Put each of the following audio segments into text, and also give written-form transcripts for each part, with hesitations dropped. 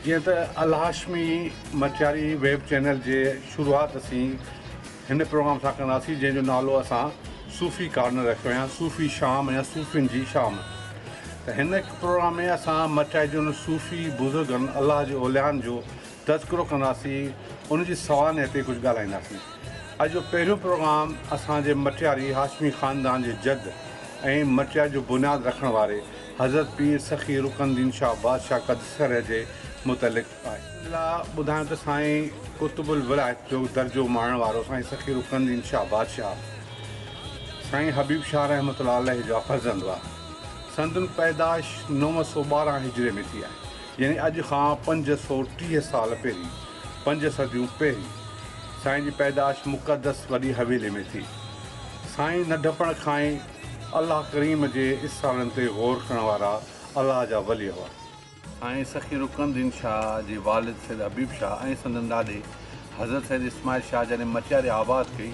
جيئن ته Al-Hashmi Matiari web channel جي شروعات اسين هن پروگرام سان ڪنداسين جنهن جو نالو اسان صوفي ڪارنر رکيو يا صوفي شام يا صوفين جي شام ته هن پروگرام ۾ اسان مٽياري جي ان صوفي بزرگن الله جي اوليائن جو تذڪرو ڪنداسين ان جي سوانح تي ڪجهه ڳالهائينداسين اڄ جو پهريون پروگرام اسان جي مٽياري هاشمي خاندان جي جد ۽ مٽياري جو بنياد رکڻ واري حضرت پير سخي رڪن الدين شاهه بادشاهه قدسره جي متعلق آهي. لاء ٻڌايو ته سائين قطب الولايت جو درجو ماڻڻ وارو سائين سخي رڪن الدين شاهه بادشاهه سائين حبيب شاهه رحمة الله عليه جا فرزند هئا. سندن پيدائش 912 هجري ۾ ٿي آهي يعني اڄ کان 530 سال پهرين، پنج صديون پهرين، سائين جي پيدائش مقدس وڏي حويلي ۾ ٿي. سائين ننڍپڻ کان ئي الله ڪريم جي اسرارن تي غور ڪرڻ وارا الله جا ولي هئا. سائين سخي رڪن الدين شاهه جي والد سيد حبيب شاهه ۽ سندن ڏاڏي حضرت سيد اسماعيل شاهه جڏهن مٽياري آباد ڪئي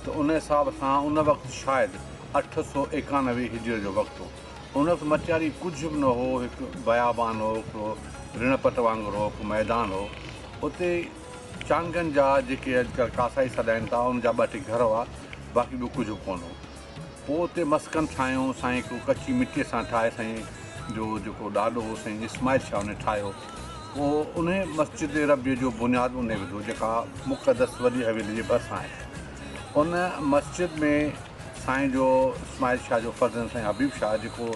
ته ان حساب سان ان وقت شايد 891 هجري جو وقت هو. ان وقت مٽياري ڪجهه به نه هو، هڪ بيابان هو، هڪڙو رڻ پٽ وانگر هو، هڪ ميدان هو. اتي چانگن جا جيڪي اڄڪلهه ڪاسائي سڏائين ٿا، ان جا ٻه ٽي گهر هئا، باقي ٻيو ڪجهه به ڪونه هو. پوء اتي مسڪن ٺاهيون، سائين هڪڙو ڪچي مٽيء سان ٺاهي سائين جو جيڪو ڏاڏو هو سائين اسماعيل شاهه انهي ٺاهيو. پوء انهي مسجد ربيء جو بنياد انهي وڌو جيڪا مقدس وڏي حويلي جي ڀرسان آهي. ان مسجد ۾ سائين جو اسماعيل شاهه جو فرزند سائين حبيب شاهه جيڪو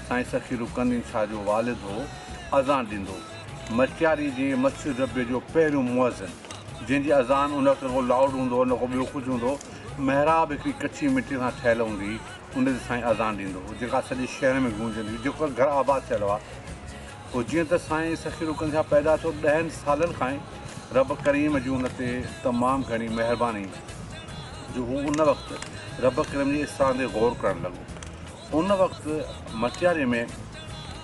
سائين سخي رڪن الدين شاهه جو والد هو اذان ڏيندو. مٽياري جي مسجد ربيء جو پهريون مؤذن جنهن جي اذان ان وقت نه ڪو لائوڊ هوندو هو نه ڪو ٻيو ڪجهه هوندو هو. محراب هڪڙي ڪچي مٽيء سان ٺهيل هوندي هئي، ان تي سائين اذان ڏيندو هو، جيڪا سڄي شهر ۾ گونجندي هئي، جيڪو گهر آباد ٿيل هئا. پوء جيئن ته سائين سخي رڪن شاهه پيدا ٿيو، ڏهن سالن کان ئي رب ڪريم جي ان تي تمام گهڻي مهرباني جو هو ان وقت رب ڪريم جي احسان تي غور ڪرڻ لڳو. ان وقت مٽياري ۾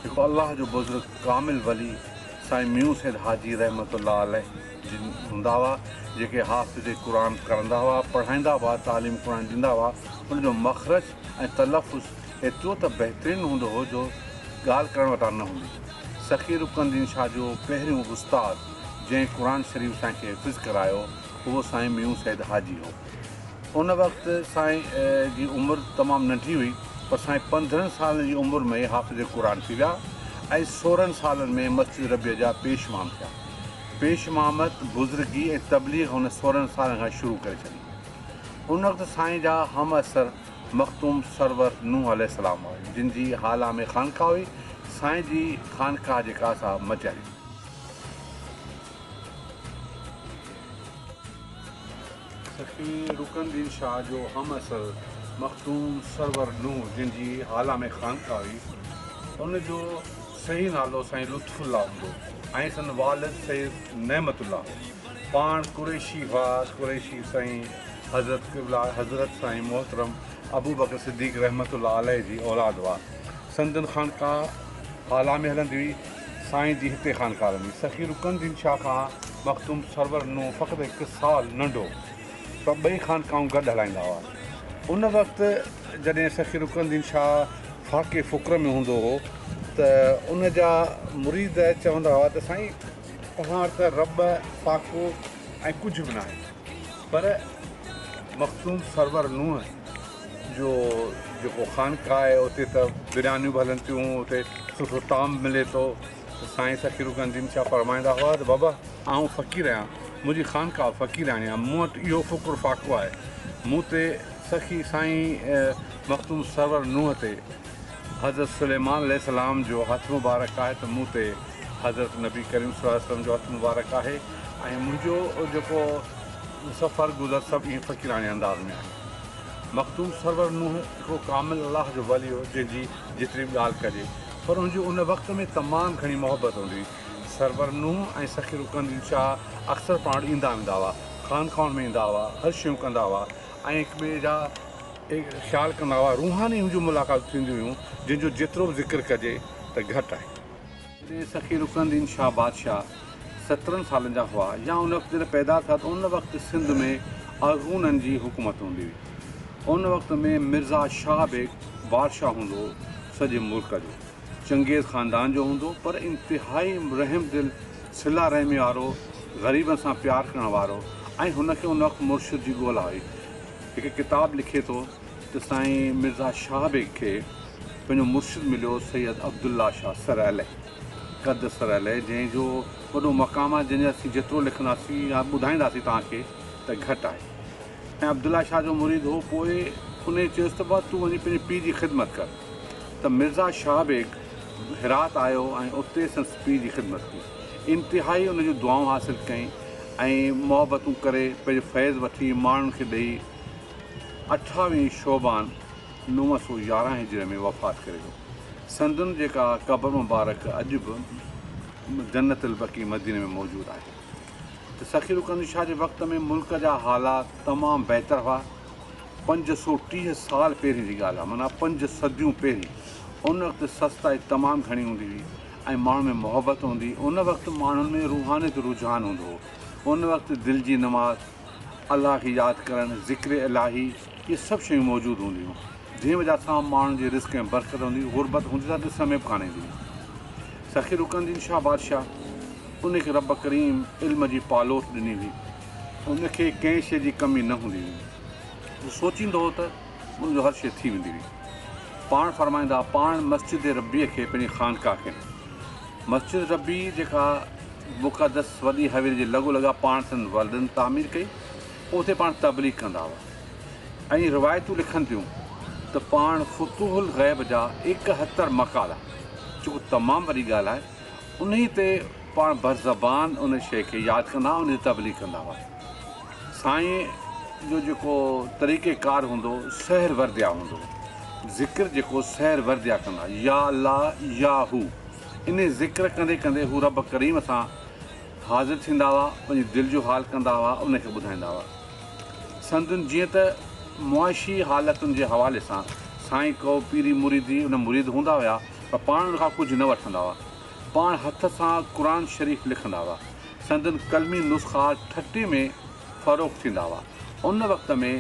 هڪ الله جو بزرگ ڪامل ولي سائين ميون سيد حاجي رحمة الله عليه جن هوندا هئا، جيڪي حافظ قرآن ڪرندا هئا، پڙهائيندا هئا، تعليم قرآن ڏيندا هئا، ان جو مخرج ۽ تلفظ ايترو ته بهترين هوندو هو جو ڳالهه ڪرڻ وٽان نه هوندي. سخي رڪن الدين شاهه جو پهريون استاد جنهن قرآن شريف سائين کي حفظ ڪرايو اهو سائين ميون سيد حاجي هو. ان وقت سائين جي عمر تمام ننڍي هئي پر سائين 15 سالن جي عمر ۾ ئي حافظ قرآن ٿي ويا ۽ 16 سالن ۾ مسجد ربيع جا پيش امام ٿيا. پيش امامت، بزرگي ۽ تبليغ هن 16 سالن کان شروع ڪري ڇڏي. ان وقت سائين جا همعصر مخدوم سرور نوح عليه السلام هئا، جن جي هالا ۾ خانقاهه هئي. سائين جي خانقاهه جيڪا سا مٽياري. سخي رڪن الدين شاهه جو همعصر مخدوم سرور نوح جن جي هالا ۾ خانقاهه هئي، ان جو صحيح نالو سائين لطف الله هوندو ۽ سندن والد سيد نعمت الله هو. پاڻ قريشي هئا. قريشي سائين حضرت قبله حضرت سائين محترم ابوبڪر صديق رحمة الله عليه جي اولاد هئا. سندن خانقاهه هالا ۾ هلندي هئي. سائين جي هتي خانقاهه هلندي هئي. سخي رڪن الدين شاهه کان مخدوم سرور نوح فقط هڪ سال ننڍو هو. پر ٻئي خانقاهون گڏ هلائيندا هئا. ان وقت جڏهن سخي رڪن الدين شاهه فاقي فقر ۾ هوندو هو ته ان جا مريد چوندا هئا ته سائين توهان وٽ ته رٻ، فاقو ۽ ڪجهه به ناهي پر مخدوم سرور نوح جو جيڪو خانقاهه آهي اتي ته بريانيون به هلن ٿيون اتي سٺو طعام به ملي ٿو ته سائين سخي رڪن الدين شاهه فرمائيندا هئا ته بابا آئون فقير آهيان منهنجي خانقاهه فقيراڻي آهي مون وٽ اهو فقر فاقو آهي مون تي سخي سائين مخدوم سرور نوح تي حضرت سليمان عليه السلام جو هٿ مبارڪ آهي ته مون تي حضرت نبي ڪريم صلي الله عليه وسلم جو هٿ مبارڪ آهي ۽ منهنجو جيڪو سفر گذر سڀ ائين فقيراڻي انداز ۾ آهي. مخدوم سرور نوح هڪڙو ڪامل الله جو ولي هو جنهن جي جيتري به ڳالهه ڪجي پر ان جي ان وقت ۾ تمام گهڻي محبت هوندي هئي. سرور نوح ۽ سخي رڪن الدين شاهه اڪثر پاڻ وٽ ايندا ويندا هئا، خانقاهن ۾ ايندا هئا، هر شيون ڪندا هئا ۽ هڪ ٻئي جا خيال ڪندا هئا، روحاني هن جون ملاقاتون ٿينديون هيون، جن جو جيترو به ذڪر ڪجي ته گهٽ آهي. جڏهن سخي رڪن الدين شاهه بادشاهه سترهن سالن جا هئا يا ان وقت جڏهن پيدا ٿيا ته ان وقت سنڌ ۾ ارغونن جي حڪومت هوندي هئي. ان وقت ۾ مرزا شاهه بيگ بادشاهه هوندو هو سڄي ملڪ جو. چنگيز خاندان جو هوندو هو پر انتهائي رحم دل، صله رحمي وارو، غريبن سان پيار ڪرڻ وارو ۽ هن کي ان وقت مرشد جي ڳولا هئي. هڪ ڪتاب لکي ٿو ته سائين مرزا شاهه بيگ کي پنهنجو مرشد مليو سيد عبدالله شاهه سر عليه قد سر عليه جنهن جو وڏو مقام آهي جنهن جو اسين جيترو لکنداسين يا ٻڌائينداسين توهان کي ته گهٽ آهي ۽ عبدالله شاهه جو مريد هو پوء انهي چيس ته بابا تون وڃي پنهنجي پيء جي خدمت ڪر ته مرزا شاهه بيگ هرات آيو ۽ اتي سندس پيء جي خدمت ڪئي انتهائي ان جون دعائون حاصل ڪيائين ۽ محبتون ڪري پنهنجو فيض وٺي ماڻهن کي ڏئي اٺاويهين شعبان 911 هجري ۾ وفات ڪري ويو. سندن جيڪا قبر مبارڪ اڄ به جنت البقيع مديني ۾ موجود آهي ته سخي رڪن شاهه جي وقت ۾ ملڪ جا حالات تمام بهتر هئا. 530 سال پهرين جي ڳالهه آهي معنيٰ پنج صديون پهرين ان وقت سستائي تمام گهڻي هوندي هئي ۽ ماڻهن ۾ محبت هوندي هئي. ان وقت ماڻهن ۾ روحانيت رجحان هوندو هو. ان وقت دل جي نماز، الله کي ياد ڪرڻ، ذڪر الاهي اهي سڀ شيون موجود هونديون هيون، جنهن وجه سان ماڻهن جي رزق ۾ برڪت هوندي هئي، غربت هوندي ته ڏسڻ ۾ به ڪانه ايندي هئي. سخي رڪن الدين شاهه بادشاهه ان کي رب ڪريم علم جي پالوٽ ڏني هئي، ان کي ڪنهن شيء جي ڪمي نه هوندي هئي، هو سوچيندو هو ته ان جو هر شيء ٿي ويندي هئي. پاڻ فرمائيندا ها، پاڻ مسجد ربيع کي پنهنجي خانقاهه کي مسجد ربيع جيڪا مقدس وڏي حويلي جي لڳو لڳ آ پاڻ سندن والدن تعمير ڪئي اتي پاڻ تبليغ ڪندا هئا ۽ روايتون لکن ٿيون ته پاڻ فتوح الغيب جا ايڪهتر مقالا جيڪو تمام وڏي ڳالهه آهي انهي تي پاڻ برزبان ان شيء کي ياد ڪندا هئا ان جي تبليغ ڪندا هئا سائين جو جيڪو طريقه ڪار هوندو سحر ورديا هوندو ذڪر جيڪو سحر ورديا ڪندا يا الله يا هو انهي ذڪر ڪندي ڪندي هو رب ڪريم سان حاضر ٿيندا هئا، پنهنجي دل جو حال ڪندا هئا، ان کي ٻڌائيندا هئا. سندن جيئن ته معاشي حالتن جي حوالي سان سائين ڪو پيري مريدي ان مريد هوندا هيا پر پاڻ ان کان ڪجهه نه وٺندا هئا. پاڻ هٿ سان قرآن شريف لکندا هئا. سندن قلمي نسخا ٺٽي ۾ فروخت ٿيندا هئا. ان وقت ۾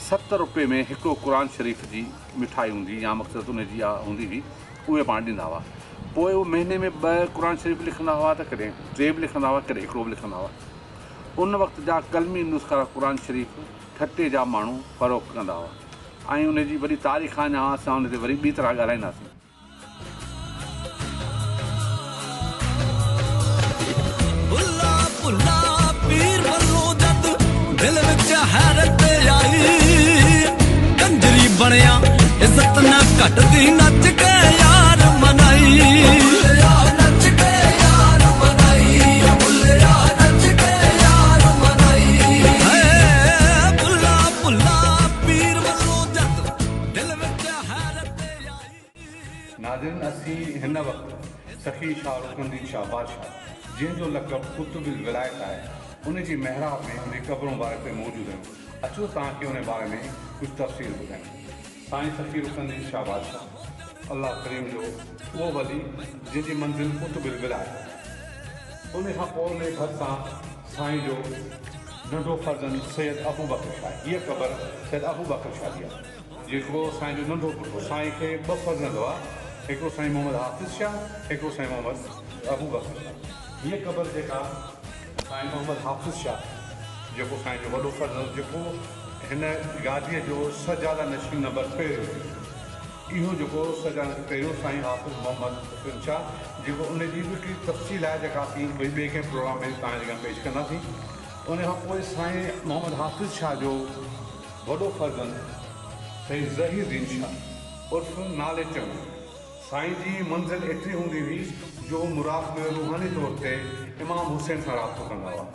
ست روپئي ۾ هڪڙو قرآن شريف جي مٺائي هوندي يا مقصد ان جي اها هوندي هئي. اهي پاڻ ڏيندا هئا. پوء اهي مهيني ۾ ٻه قرآن شريف لکندا هئا ته ڪڏهن ٽي به لکندا هئا، ڪڏهن هڪڙو به لکندا هئا. ان وقت جا قلمي نسخا قرآن شريف ٺٽي جا ماڻهو فروخت ڪندا هئا ۽ ان جي وڏي تاريخ آهي، اڃا اسان ان تي وري ٻي طرح ڳالهائينداسين. ਭੁੱਲਾ ਭੁੱਲਾ ਪੀਰ ਵੱਲੋਂ ਜਦ ਦਿਲ ਵਿੱਚ ਹੈਰਤ ਆਈ, ਕੰਜਰੀ ਬਣਿਆ ਇੱਜ਼ਤ ਨਾ ਘਟਦੀ, ਨੱਚ ਕੇ ਯਾਰ ਮਨਾਈ, ਨੱਚ ਕੇ ਯਾਰ ਮਨਾਈ, ਭੁੱਲਿਆ ਨੱਚ ਕੇ ਯਾਰ ਮਨਾਈ। ਭੁੱਲਾ ਭੁੱਲਾ ਪੀਰ ਵੱਲੋਂ ਜਦ ਦਿਲ ਵਿੱਚ ਹੈਰਤ ਆਈ। ناظرين اسين هن وقت سخي شاهه رڪن الدين شاهه بادشاهه جنهن جو لقب قطب الولايت آهي ان جي محراب ۾ ان جي قبر مبارڪ تي موجود آهيون اچو توهان کي ان باري ۾ ڪجهه تفصيل ٻڌايون. سائين سخي رڪن الدين شاهه بادشاهه الله ڪريم جو اهو ولي جنهن جي منزل قطب الولايت آهي. ان کان پوء ان جي ڀرسان سائين جو ننڍو فرزند سيد ابوبڪر شاهه هيء قبر سيد ابوبڪر شاهه جي آهي. جيڪو سائين جو ننڍو پٽ هو. سائين کي ٻه فرزند هئا، هڪڙو سائين محمد حافظ شاهه، هڪڙو سائين محمد ابوبڪر شاهه. هيء قبر جيڪا سائين محمد حافظ شاهه، جيڪو سائين جو وڏو فرزند هو، جيڪو هن گاديء جو سجاده نشين نمبر پهريون هو. اهو جيڪو سجاده نشين پهريون سائين حافظ محمد حسين شاهه، جيڪو ان جي به هڪڙي تفصيل آهي، جيڪا اسين وري ٻئي ڪنهن پروگرام ۾ توهان جي اڳيان پيش ڪنداسين. ان کان پوء سائين محمد حافظ شاهه جو وڏو فرزند سائين ظهير الدين شاهه عرف نالي چڱو سائين جي منزل ايتري هوندي هئي جو هو مراقبي ۾ روحاني طور تي امام حسين سان رابطو ڪندا هئا.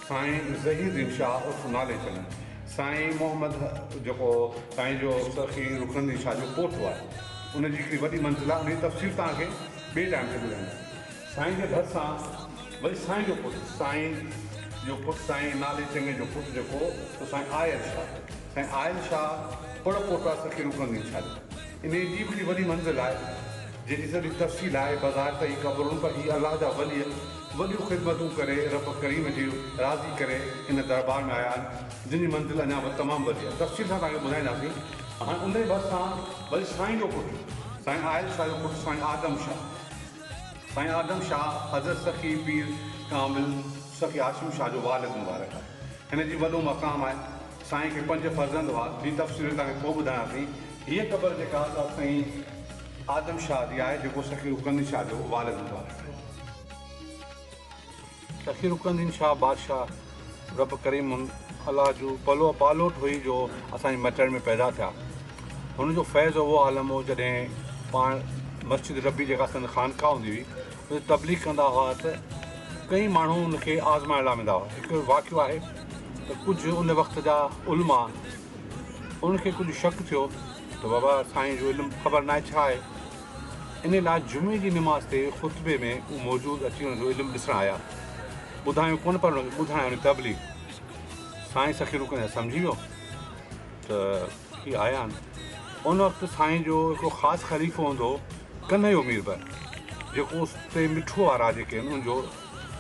سائين ظهير الدين شاهه عرف نالي چڱو سائين محمد جيڪو سائين جو سخي رڪن الدين شاهه جو پوٽو آهي ان جي هڪڙي وڏي منزل آهي ان جي تفصيل توهان کي ٻئي ٽائيم تي ٻڌائيندس. سائين جي ڀرسان. وري سائين جو پٽ، سائين جو پٽ سائين نالي چڱي جو پٽ جيڪو سو سائين آيل شاهه. سائين آيل شاهه پڙ پوٽا سخي رڪن الدين شاهه جو. انهيء جي به هڪڙي وڏي منزل آهي، جنهن جي سڄي تفصيل آهي. بظاهر ته هي قبرون پر هي الله جا ولي وڏيون خدمتون ڪري رب ڪريم جي راضي ڪري هن دربار ۾ آيا آهن، جن جي منزل اڃا به تمام وڏي آهي. تفصيل سان توهان کي ٻڌائينداسين. هاڻي انهيء ڀرسان وري سائين جو پٽ سائين آيل شاهه جو پٽ سائين آدم شاهه. سائين آدم شاهه حضرت سخي پير ڪامل سخي هاشم شاهه جو والد مبارڪ آهي. هن جي وڏو مقام آهي. سائين کي پنج فرزند هئا، جي تفصيل توهان کي پوء ٻڌايان ٿي. هيء قبر جيڪا سا سائين آدم شاهه جي آهي، جيڪو سخي رڪن الدين شاهه جو والد مبارڪ آهي. سخي رڪن الدين شاهه بادشاهه رب ڪريم الله جو پلو پالوٽ هئي جو اسان جي مٽياري ۾ پيدا ٿيا. هن جو فيض اهو عالم هو جڏهن پاڻ مسجد ربي جيڪا سندن خانقاهه هوندي هئي اتي تبليغ ڪندا هئا ته ڪئين ماڻهو ان کي آزمائڻ لاء ويندا هئا. هڪ واقعو آهي ته ڪجهه ان وقت جا علماء انهن کي ڪجهه شڪ ٿيو ته بابا سائين جو علم خبر ناهي ڇا آهي ان لاء جمعي جي نماز تي خطبي ۾ هو موجود اچي ان جو علم ڏسڻ آيا. ٻڌايون ڪونه پر ان کي ٻڌڻ آيا ان جي تبليغ. سائين سخي رڪن سمجهي ويو ته هي آيا آهن. ان وقت سائين جو هڪڙو خاص خليفو هوندو هو ڪنهيو ميربحر جيڪو اتي مٺو وارا جيڪي آهن ان جو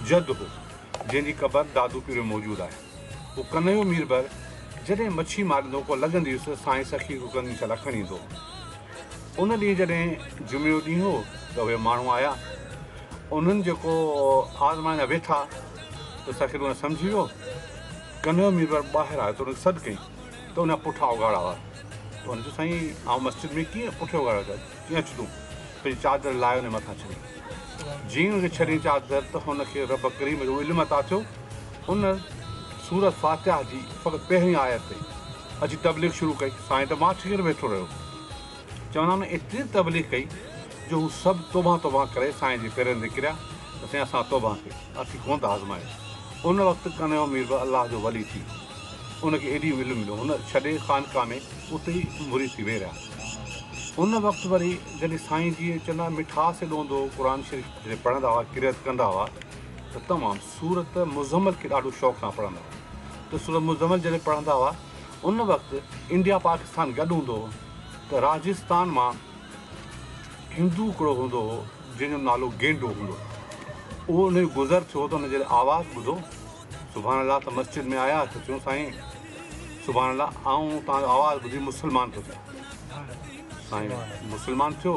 جد هو جنهن جي قبر دادو پير ۾ موجود آهي. هو ڪنهيو ميربحر جڏهن مڇي ماريندو هو ڪو لڳندي هيس ته سائين سخي رڪن الدين شاهه کڻي ايندو هو. ان ڏينهن جڏهن جمعي جو ڏينهن هو ته اهي ماڻهو آيا. انهن جيڪو آزمائڻ لاء ويٺا ته سخي رڪن سمجهي ويو. ڪنهيو ميربحر ٻاهر آيو ته ان کي سڏ ڪيائين ته ان جا پٺا اگهاڙا هئا ته هن چيو سائين آئون مسجد ۾ ڪيئن پٺي اگهاڙا اچان؟ چيائين اچ تون پنهنجي چادر لاهي ان جي مٿان ڇڏي. جيئن ان کي ڇڏيائين چادر ته هن کي رب ڪريم جو علم عطا ٿيو. ان سورة فاتحه جي فقط پهرين آيت تي اچي تبليغ شروع ڪئي. سائين ته ماٺ ڪري ويٺو رهيو. چوندا هن ايتري تبليغ ڪئي جو هو سڀ توبه توبه ڪري سائين جي پيرن تي ڪريا ته سائين اسان توبه ڪئي اسين ڪونه ٿا آزمايون. ان وقت ڪنهيو ميربحر الله جو ولي ٿي ويو. ان کي ايڏي علم مليو. هن ڇڏي خانقاهه ۾ اتي ئي مريد ٿي ويهي رهيا. ان وقت وري جڏهن سائين جي چوندا مٺاس ايڏو هوندو هو قرآن شريف جڏهن پڙهندا هئا قرئت ڪندا هئا ته تمام سورت مزمل کي ڏاڍو شوق سان پڙهندا هئا ته سورت مزمل جڏهن پڙهندا هئا ان وقت انڊيا پاڪستان گڏ هوندو هو ته راجستان مان هندو هڪڙو هوندو هو جنهن جو نالو گينڊو هوندو هو اهو ان جو گذر ٿيو ته ان جڏهن آواز ٻڌو سبحان الله ته مسجد ۾ آيا ته چيو سائين سبحان الله آئون توهان جو آواز ٻڌي مسلمان ٿو ٿيان سائين مسلمان ٿيو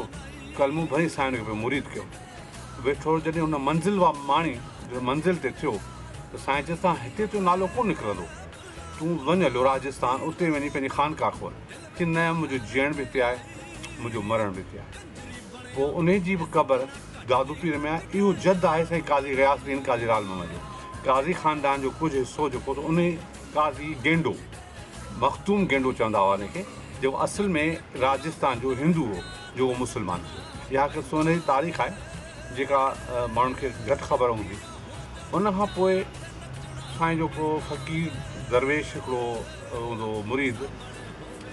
ڪلمو ڀري سائين ان کي مريد ڪيو ويٺو جڏهن هن منزل وا ماڻي جڏهن منزل تي ٿيو ته سائين چيس تان هتي تنهنجو نالو ڪونه نڪرندو تون وڃ هليو راجستان اتي وڃي پنهنجي خانقاهه کول چي نه منهنجو جيئڻ به هتي آهي منهنجو مرڻ به هتي آهي پوء انهي جي به قبر دادو پير ۾ آهي اهو جد آهي سائين قاضي غياث الدين قاضي لال محمد جو قاضي خاندان جو ڪجهه حصو جيڪو سو انهي قاضي گينڊو مخدوم گينڊو چوندا هئا ان کي جيڪو اصل ۾ راجستان جو هندو هو جيڪو مسلمان ٿيو. اها هڪ سونهري تاريخ آهي جيڪا ماڻهن کي گهٽ خبر هوندي. ان کان پوء سائين جو هڪڙو فقير درويش هڪڙو هوندو هو مريد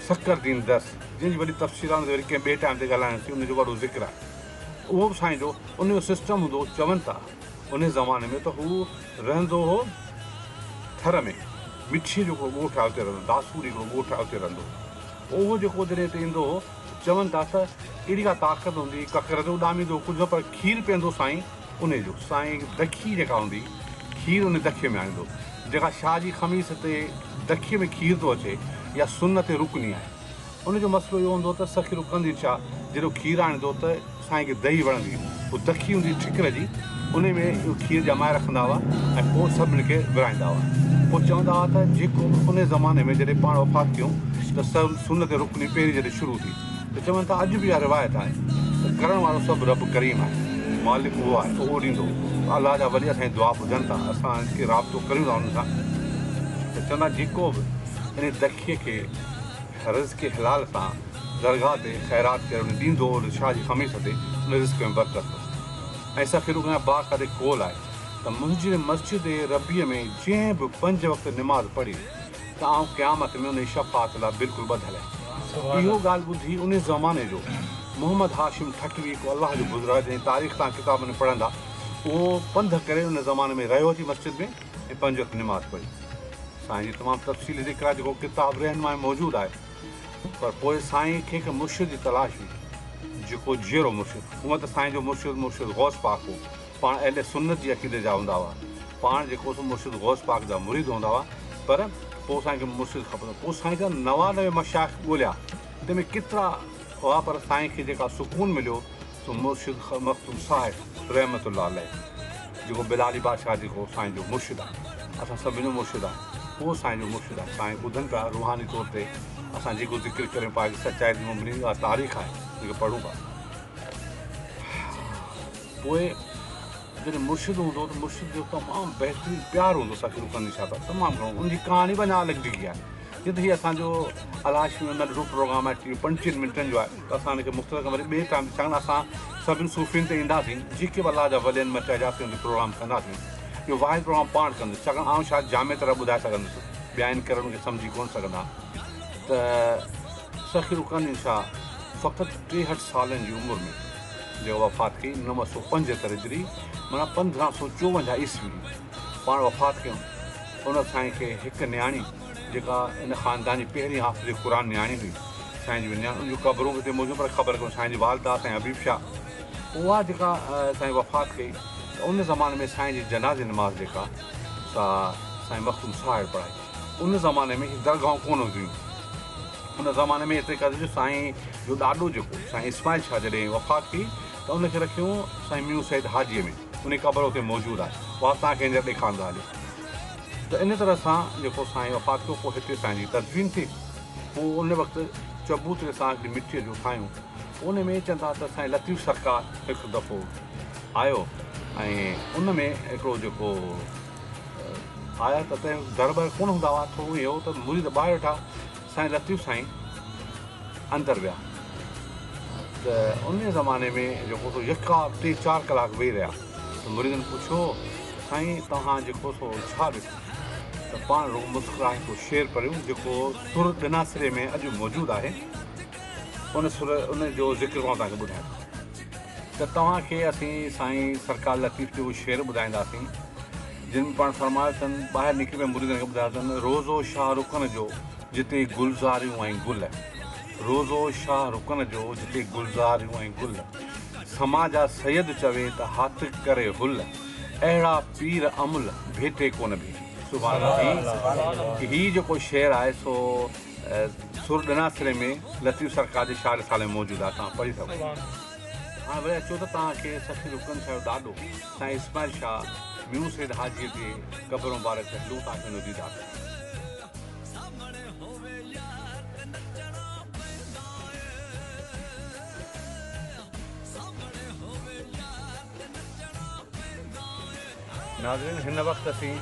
سڪر دين درس جنهن جي وڏي تفصيل آهي ان تي وري ڪنهن ٻئي ٽائيم تي ڳالهائينداسين ان جو وڏو ذڪر آهي اهو به سائين جو ان جو سسٽم هوندو هو چون ٿا ان زماني ۾ ته هو رهندو هو ٿر ۾ مٺيء جو هڪڙو ڳوٺ آهي اتي رهندو داسوري هڪڙو ڳوٺ آهي اتي رهندو هو اهو جيڪو جڏهن هتي ايندو هو چون ٿا ته اهڙي ڪا طاقت هوندي هئي ڪڪر تي اڏاميندو هو ڪجهه نه پر کير پيئندو سائين انهي جو سائين دکي جيڪا هوندي کير انهي دکي ۾ آڻيندو جيڪا شاهه جي خميس تي دکي ۾ کير ٿو اچي اها سنت رڪني آهي. ان جو مسئلو اهو هوندو هو ته سخي رڪندي ڇا، جيڏو کير آڻيندو ته سائين کي دهي وڻندي هئي. پوء دکي هوندي هئي ٺڪر جي، انهي ۾ اهو کير ڄمائي رکندا هئا ۽ پوء سڀني کي ورهائيندا هئا. پوء چوندا هئا ته جيڪو به انهي زماني ۾ جڏهن پاڻ وفات ڪيون ته سنت رڪني پهرين جڏهن شروع ٿي ته چون ٿا اڄ به اها روايت آهي ته ڪرڻ وارو سڀ رب ڪريم آهي، مالڪ اهو آهي، اهو ڏيندو. الله جا ولي اسان جي دعا ٻڌن ٿا، اسان کي رابطو ڪريون ٿا انهن سان ته چوندا جيڪو به انهي دکيء کي رزق حلال سان درگاهه تي خيرات ڪري ان ڏيندو ان شاهه جي خميس تي ان رزق ۾ برڪت ۽ سخي رڪن جا باقاعدي قول آهي ته منهنجي مسجد ربيع ۾ جنهن به پنج وقت نماز پڙهي ته آئون قيامت ۾ ان جي شفاعت لاء بلڪل ٻڌل آهيان. اهو ڳالهه ٻڌي ان زماني جو محمد هاشم ٺٽوي هڪ الله جو بزرگ آهي جنهن جي تاريخ توهان ڪتابن ۾ پڙهندا اهو پنڌ ڪري ان زماني ۾ رهيو اچي مسجد ۾ ۽ پنج وقت نماز پڙهي. سائين جي تمام تفصيلي ذڪر آهي جيڪو ڪتاب رهنما ۾ موجود آهي. پر پوء سائين کي هڪ مرشد جي تلاش هئي جيڪو جيئرو مرشد هونء ته سائين جو مرشد مرشد غوث پاڪ هو. پاڻ اهل سنت جي عقيدي جا هوندا هئا. پاڻ جيڪو سو مرشد غوث پاڪ جا مريد هوندا هئا پر پوء سائين کي مرشد کپندو هو. پوء سائين جا 99 مشائخ ڳوليا تنهن ۾ ڪيترا هئا پر سائين کي جيڪا سڪون مليو سو مرشد مخدوم صاحب رحمة الله عليه جيڪو بلالي بادشاهه جيڪو سائين جو مرشد آهي اسان سڀني جو مرشد آهي اهو سائين جو مرشد آهي سائين ٻڌن پيا روحاني طور تي اسان جيڪو ذڪر ڪريون پيا سچائي تي مبني اها تاريخ آهي جيڪي پڙهون پيا پوء جڏهن مرشد هوندو ته مرشد جو تمام بهترين پيار هوندو سخي رڪن شاهه سان تمام گهڻو ان جي ڪهاڻي به اڃا الڳ جڳي آهي جيئن ته هي اسان جو الهاشمي ۾ ننڍڙو پروگرام آهي ٽيهه پنجٽيهن منٽن جو آهي ته اسان ان کي مختصر وري ٻئي ٽائيم تي ڇاڪاڻ اسان سڀني صوفين تي اينداسين جيڪي به الله جا ولي آهن مٽيا جا اسين ان تي پروگرام ڪنداسين اهو واحد پروگرام پاڻ ڪندس ڇاڪاڻ آئون شايد جامع طرح ٻڌائي سگهندس ٻيا ان ڪري ان کي سمجهي ڪونه سگهندا ته سخي رڪن شاهه فقط ٽيهٺ سالن جي عمر ۾ جيڪا وفات ڪئي 975 هجري معنيٰ 1554 عيسوي پاڻ وفات ڪيون ان سائين کي هڪ نياڻي جيڪا ان خاندان جي پهرين حافظ قرآن نياڻي هئي سائين جي نياڻي ان جون قبرون به هتي موجود پر خبر ڪونهي سائين جي والده سائين حبيب شاهه اها جيڪا سائين وفات ڪئي ته ان زماني ۾ سائين جي جنازي نماز جيڪا سا سائين مخدوم ساهڙ پڙهائي ان زماني ۾ هي درگاهون ڪونه هونديون هيون ان زماني ۾ ايتري قدر جو سائين جو ڏاڏو جيڪو سائين اسماعيل شاهه جڏهن وفات ڪئي ته ان کي رکيون سائين ميون سيد حاجيء ۾ انهي قبر اتي موجود آهي اها توهان کي هينئر ڏيکارندو هلي ته ان طرح سان جيڪو سائين وفات ڪيو پوء هتي سائين جي تدفين ٿي پوء ان وقت چبوتري سان هڪڙي مٽيء جو ٺاهيون پوء ان ۾ چوندا ته سائين لطيف سرڪار هڪ دفعو آيو ۽ ان ۾ هڪڙو جيڪو آيا ته تنهن وقت در ٻر ڪونه هوندا هئا ٿورو ائين هو ته مريد ٻاهر ويٺا سائين لطيف سائين اندر ويا ته ان زماني ۾ جيڪو سو يڪا ٽي چار ڪلاڪ ويهي رهيا ته مريدن پڇيو سائين توهان جيڪو سو ڇا ڏٺو ته پاڻ رڳو مسڪرائي هڪڙو شعر پڙهيو جيڪو سر ڏناسري ۾ اڄ موجود آهي ان سر ان جو ذڪر مان توهان کي ٻڌايان ٿو ته توهان کي اسين سائين سرڪار لطيف جو اهو شعر ٻڌائينداسين جن ۾ پاڻ فرمايو اٿن ٻاهر نڪري پيا مريدن کي ٻڌايو اٿن روضو شاهه رڪن جو جتي گلزاريون ۽ گل روضو شاهه رڪن جو جتي گلزاريون ۽ گل سما جا سيد چوي ته هاتڪ ڪري هل اهڙا پير امل ڀيٽي ڪونه ڀيٽي. سبحان الله هي جيڪو شعر آهي سو سر ڏناسري ۾ لطيف سرڪار جي شاهه رسالي ۾ موجود آهي توهان پڙهي سگهو ٿا. هاڻي وري اچو ته توهان کي سخي رڪن شاهه جو ڏاڏو سائين اسماعيل شاهه ميون سيد حاجيء جي قبر مبارڪ تي هلون توهان کي ان جو ديدار ڪرايان. ناظرين هن وقت اسين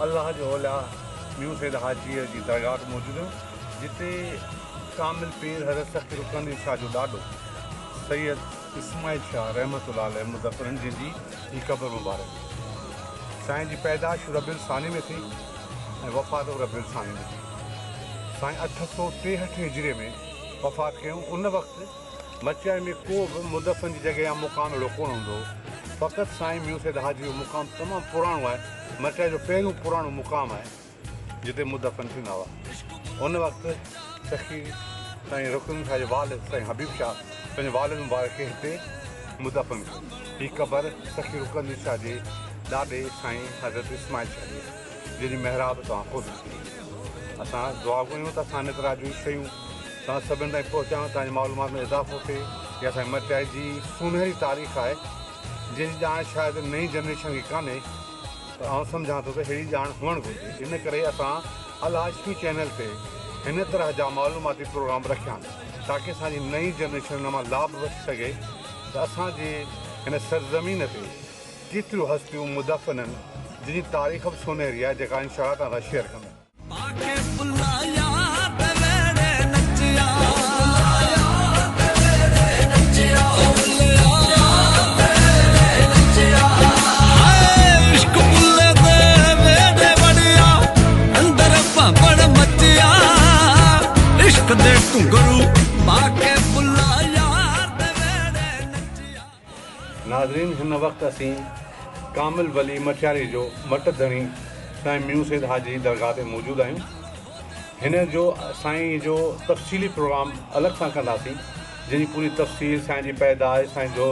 الله جو اولياء ميون سيد حاجيء جي درگاهه وٽ موجود آهيون جتي ڪامل پير حضرت سخي رڪن الدين شاهه جو ڏاڏو سيد اسماعيل شاهه رحمة الله عليه مدفن آهن جنهن جي هي قبر مبارڪ آهي. سائين جي پيدائش ربيع الثاني ۾ ٿي ۽ وفات به ربيع الثاني ۾ ٿي. سائين 863 هجري ۾ وفات ڪيائون. ان وقت مچيائي ۾ ڪو به مدفن جي جڳهه يا مقام اهڙو ڪونه هوندو هو. فقط سائين ميون سيد حاجي جو مقام تمام پراڻو آهي. مچيائي جو پهريون پراڻو مقام آهي جتي مدفن ٿيندا هئا. ان وقت سخي سائين رڪن شاهه جي والد سائين حبيب شاهه پنهنجي والد مبارڪ کي هتي مدفن ڪيو. هي قبر سخي رڪن شاهه جي ڏاڏي سائين حضرت اسماعيل شاهه جي آهي. جنهن جي محراب توهان خود ڏسي. اسان دعا گهريون ته اسان ان طرح جون شيون توهان سڀني تائين پهچايون تان جو معلومات ۾ اضافو ٿئي. هي اسان جي مٽيائي جي سونهري تاريخ آهي جنهن جي ڄاڻ شايد نئين جنريشن کي ڪانهي پر آئون سمجهان ٿو ته ههڙي ڄاڻ هئڻ گهرجي ان ڪري اسان الهاشمي چينل تي هن طرح جا معلوماتي پروگرام رکيا آهن تاڪه اسان جي نئين جنريشن ان مان لاڀ وٺي سگهي ته اسان جي هن سرزمين تي ڪيتريون هستيون مدفن آهن جن جي تاريخ به سونهري آهي جيڪا انشاء الله توهان سان شيئر ڪندس. پاڪي بلا يار ته ويڙهي نچيا هاء عشق بلي the ويڙهي وڙيا اندر ڀنڀڙ مچيا عشق the گهنگهرو پاڪي بلا يار ته ويڙهي نچيا. ناظرين هن وقت. وقت اسين ڪامل ولي مٽياري جو مٽ ڌڻي سائين ميون سيد حاجي جي درگاهه تي موجود آهيون. هن جو سائين جو تفصيلي پروگرام الڳ سان ڪنداسين جنهن جي پوري تفصيل سائين جي پيدائش، سائين جو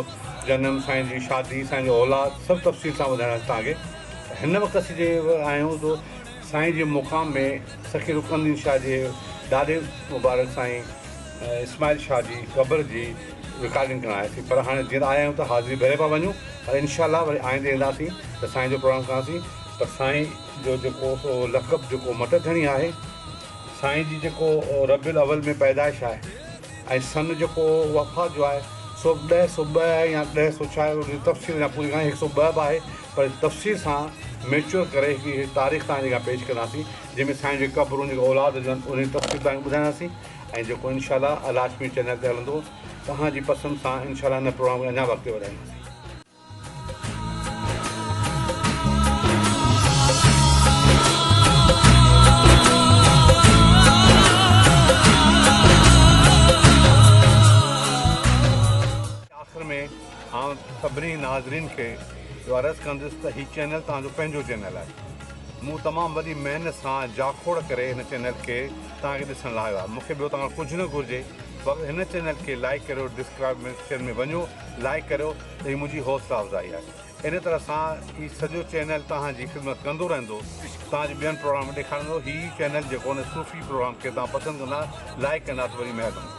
جنم، سائين جي شادي، سائين جو اولاد سڀ تفصيل سان ٻڌائينداسين توهان کي. هن وقت اسين جي آهيون تو سائين جي مقام ۾ سخي رڪن الدين شاهه جي ڏاڏي مبارڪ سائين اسماعيل شاهه جي قبر جي رڪارڊنگ ڪرڻ آياسين پر هاڻي جيئن ته آيا آهيون ته حاضري ڀري پيا وڃون پر انشاء الله وري آئيندي اينداسين ته سائين جو پروگرام ڪنداسين پر سائين جو جيڪو سو لقب جيڪو مٽ ڌڻي آهي سائين جي جيڪو ربيع الاول ۾ پيدائش آهي ۽ سن جيڪو وفات جو آهي سو به 1002 آهي يا ڏهه سو ڇا آهي ان جي تفصيل اڃا پوري ڪانهي 102 به آهي پر تفصيل سان ميچوئر ڪري هڪڙي تاريخ توهان جي اڳيان پيش ڪنداسين جنهن ۾ سائين جي قبرون جيڪي اولاد جو آهن ان جي تفصيل توهان کي ٻڌائينداسين ۽ جيڪو انشاء الله الهاشمي چينل تي هلندو توهان جي پسند سان انشاء الله هن پروگرام کي اڃا به اڳتي وڌائينداسين. آخر ۾ آئون سڀني ناظرين کي اهو عرض ڪندس ته هي چينل توهان جو پنهنجو چينل آهي. مون تمام وڏي محنت سان جاکوڙ ڪري هن چينل کي توهان کي ڏسڻ لايو آهي. مون کي ٻيو توهان کان ڪجهه نه گهرجي فقط هن چينل کي لائيڪ ڪريو ڊسڪرائبشن ۾ وڃو لائيڪ ڪريو ته هي منهنجي حوصله افزائي آهي. ان طرح سان هي سڄو چينل توهان جي خدمت ڪندو رهندو توهان جي ٻين پروگرام ڏيکاريندو هي چينل جيڪو هن صوفي پروگرام کي توهان پسند ڪندا لائيڪ ڪندا ته وڏي مهرباني.